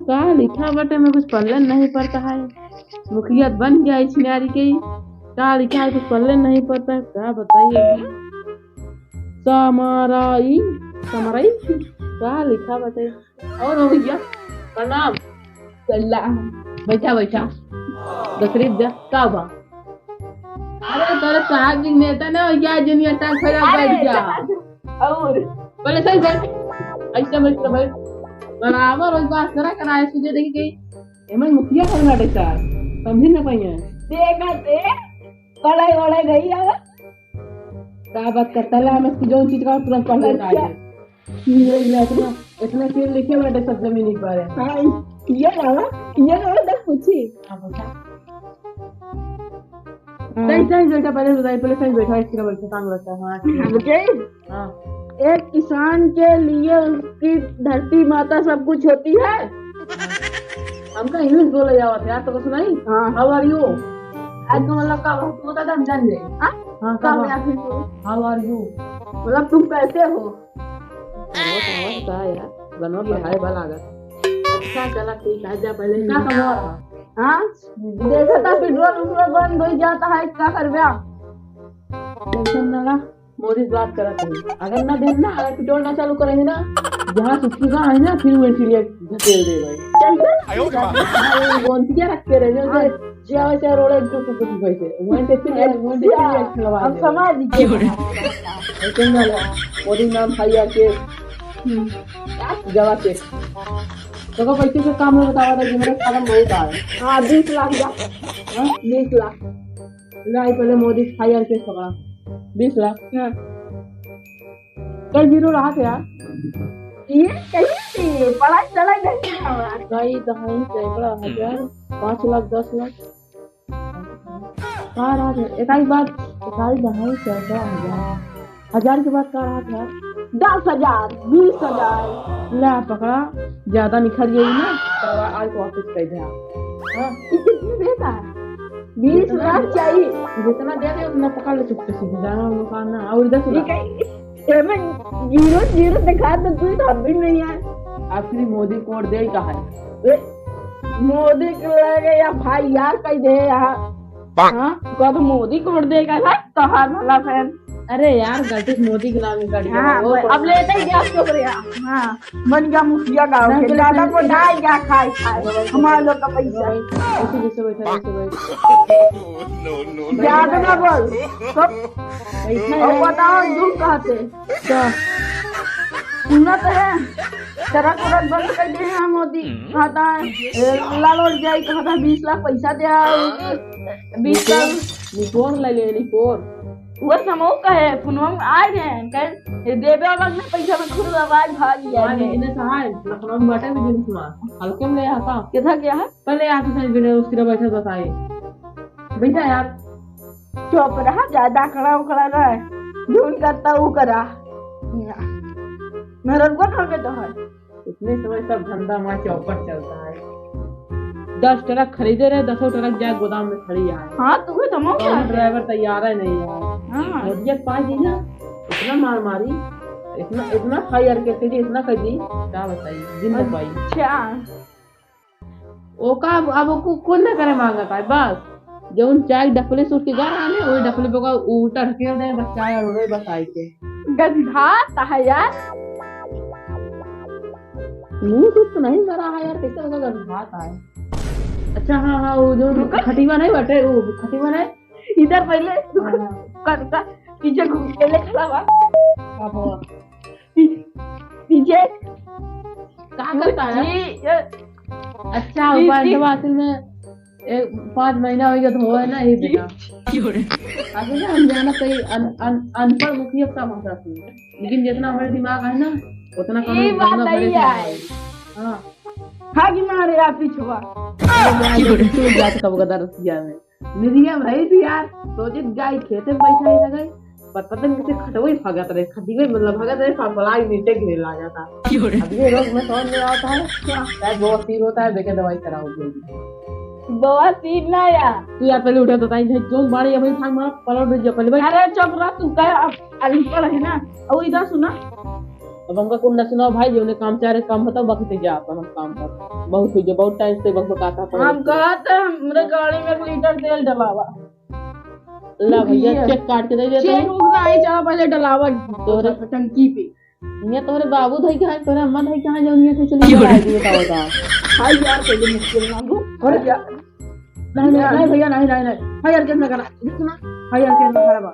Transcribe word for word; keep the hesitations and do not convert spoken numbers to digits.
का लिखा बाटे, मैं कुछ पढ़ले नहीं पड़ता है। मुखिया बन गया है छिनारी के। का लिखा है, कुछ पढ़ले नहीं पड़ता है, का बताइए। समाराई, समाराई, का लिखा बाटे? और हो भैया, प्रणाम। चला, बैठा, बैठा। तशरीफ दे, का बा? अरे, तोरे साहब जी नेता ना हो गया, जूनियर टांग फैला अरे, बैठ गया। चला, और? पहले सही बैठ, ऐसे बैठ के बैठ। बराबर वही बात करा, करा, ऐसे जो देखी गई। एमन मुखिया कौन बाटे साहब? समझी ना पाइए। देखा ते, पढ़ाई वढ़ाई गई है। का बात करता है, हमें जौन चीज का तुरंत पढ़ लेता है। अच्छा। ये इतना, इतना तेल लिखे बैठे सब जमीन पर है। हाँ, ये रहा, ये रहा, तब पूछी। हाँ, पूछा। हाँ। सही, सही बैठा, पहले बताइए, पहले सही बैठा, इसके बैठा, काम करता है, हाँ, ठीक है। हम के? हाँ। एक किसान के लिए उसकी धरती माता सब कुछ होती है। हमका English बोले जावत है यार, तो सुनाई? हाँ। How are you? आज का मतलब का हो? तू बता दे, हम जान जाए। हाँ? हाँ, का का हो? यार फिर तू? How are you? मतलब तुम कैसे हो? अरे, का यार? गनवा बढ़ाए बा लागत। अच्छा, चला ठीक है, जा पहले। का खबर है? हाँ? देखा था पेट्रोल उट्रोल बंद हो जाता है, का करबे? टेंशन ना ला, मोदी से बात करत है। अगर ना देन ना, अगर पेट्रोल ना चालू करेंगे ना, जहाँ सुखी बा है ना, फिर वो इंटीरियर धकेल दे भाई। टेंशन? हाँ, वो गोंतिया रख के रहे, जो, जो, जे आवे चाहे रोड़े जो कुछ कुछ भाई से। वहीं से फिर, वहीं से फिर अच्छा, एक खिलवा हम दे। समझ गए। लेकिन ना ला, मोदी नाम खाई आके। हम्म। गवा के। तो को पैसे के काम में बतावा था कि मेरे खाता में बहुत आए। हाँ, बीस लाख जा। हाँ? बीस लाख। लाई पहले मोदी खाई आके पकड़ा। बीस लाख। हाँ। कल जीरो रहा था यार। ये कहीं नहीं, पढ़ाई चला गई हमारा। कई दहाई सैकड़ा हजार, पाँच लाख, दस लाख। का रहा था? इकाई बात, इकाई दहाई सैकड़ा हजार। हजार के बाद का रहा था? दस हजार, बीस हजार। ला पकड़ा, ज्यादा निखर गई ना, तो आज वापस कर दे। हाँ? इतने देता है? बीस लाख चाहिए। जितना दे दे, उतना पकड़ ले चुपके से, जाना मकान ना, और इधर सुना। ठीक है। एमे जीरो जीरो दिखा तो तू तो अभी नहीं आए। आखिरी मोदी कोड दे कहा है? ए, मोदी के लगे या भाई यार कह दे यार। हाँ, कब मोदी कोड दे का था? तोहार भला फैन। अरे यार, गलती से मोदी के नाम निकाल दिया। हाँ, वो अब लेते ही गैस के ऊपर यार। हाँ, बन गया मुखिया गाँव के। दादा को डाल गया खाए खाए। हमारे लोग का पैसा। ऐसे जैसे बैठा, ऐसे बैठ। ज्यादा ना बोल। तो बैठा और है। बताओ, झूठ कहते। क्या? सुनत है, ट्रक व्रक बंद कर दे हैं मोदी। कहता है, ए, लाल और जाई, कहता है, बीस लाख पैसा दे आओ, बीस लाख। निपोर ले ले, निपोर। वो समूह का है, फोनवा में आ गए हैं, कहे, "ये देवे वाला ना पैसा में खुद आवाज भाग गया हाँ, है।" बिजनेस है, लखनऊ में बाटे बिजनेस में। हल्के में ले आता। कितना क्या है? पहले यहाँ से बिना उसकी बैठा बताए। बैठा यार। चुप रहा, ज्यादा खड़ा उखड़ा रहे। जौन करता वो करा। मेरा रुको ना के तो है। इतने समय सब धंधा वहाँ चौपट चलता है। दस ट्रक खरीदे रहे, दसों ट्रक जाए गोदाम में खड़ी है। हाँ, तू भी तो मौका कौनो है। ड्राइवर तैयार है नहीं है। हाँ। मोदिया के पास जी ना, इतना मार मारी, इतना, इतना फायर के सीढ़ी, इतना कर दी, क्या बताइए, दिन भर पाई। अच्छा। ओका अब, अब ओको कुल न करे मांगत है, बस। जौन चाय डफले से उठ के गा रहा है, वही डफले पे ओका उल्टा ढकेल दे, बस चाय और रोए, बस आई के। गंधात है यार। मुंह से तो नहीं मरा है यार, कैसे ओका गंधात है? अच्छा, हाँ, हाँ, वो जो रुको। खटिवा नहीं बटे, वो खटिवा नहीं? इधर पहले हाँ, हाँ। कर, कर, पीछे घूम के ले खड़ा बा। हाँ, हाँ। पीछे। का करता है? जी, ये अच्छा, जी, ऊपर जी। तो असल में एक पाँच महीना हो गया, धोए ना ही बेटा। क्यों रे? असल में हम जाना कहीं अन-, अन-, अनपढ़ मुखिया का भाषा सुन, लेकिन जितना हमारे दिमाग है ना, उतना कम ये बात गंदा नहीं भरे है। से है। हाँ। हाँ कि मारे आप पिछुआ। अरे जान दे, तू जात कब गदा रसिया में। निरिया भाई थी यार, सोचित गाय खेते में बैठा ही था गई, पर पता नहीं कैसे खटवई भागत रहे, खटिवे मतलब भागत रहे, फफलाई नीचे गिरे लागा था। क्यों रे? अब ये रोग में समझ में आता है, क्या? शायद बवासीर होता है, देखे दवाई कराओ जल्दी। बवासीर ना यार। तू यार पहले उठा तो ताई, जो बाड़ी अभी भाग मार, पलट दे जा पहले भाई। अरे चुप रह, तू कह, अब अनपढ़ है ना। और इधर सुना, अब हमका कुल न सुनाओ भाई, जौने काम चाहे काम बताओ, बाकी तो जा अपन हम काम कर। बहुत हो गया, बहुत टाइम से बकबकाता पड़ा। हम कहा था हमरे गाड़ी में एक लीटर तेल डलावा। ला भैया, ये चेक काट के दे देता चेक हूँ। उक ना आई, चला पहले डलावा तोरे टंकी पे। ये तोरे बाबू धई के है, तोरे अम्मा धई के है, जौन ये से चली क्यों रे? आई दिए बताओ दा। हाय यार, पहले मुश्किल मांगू। अरे यार। नहीं, नहीं, नहीं भैया, नहीं, नहीं, नहीं। हाय यार, कितना करा? कितना? हाय यार, कितना करा बा?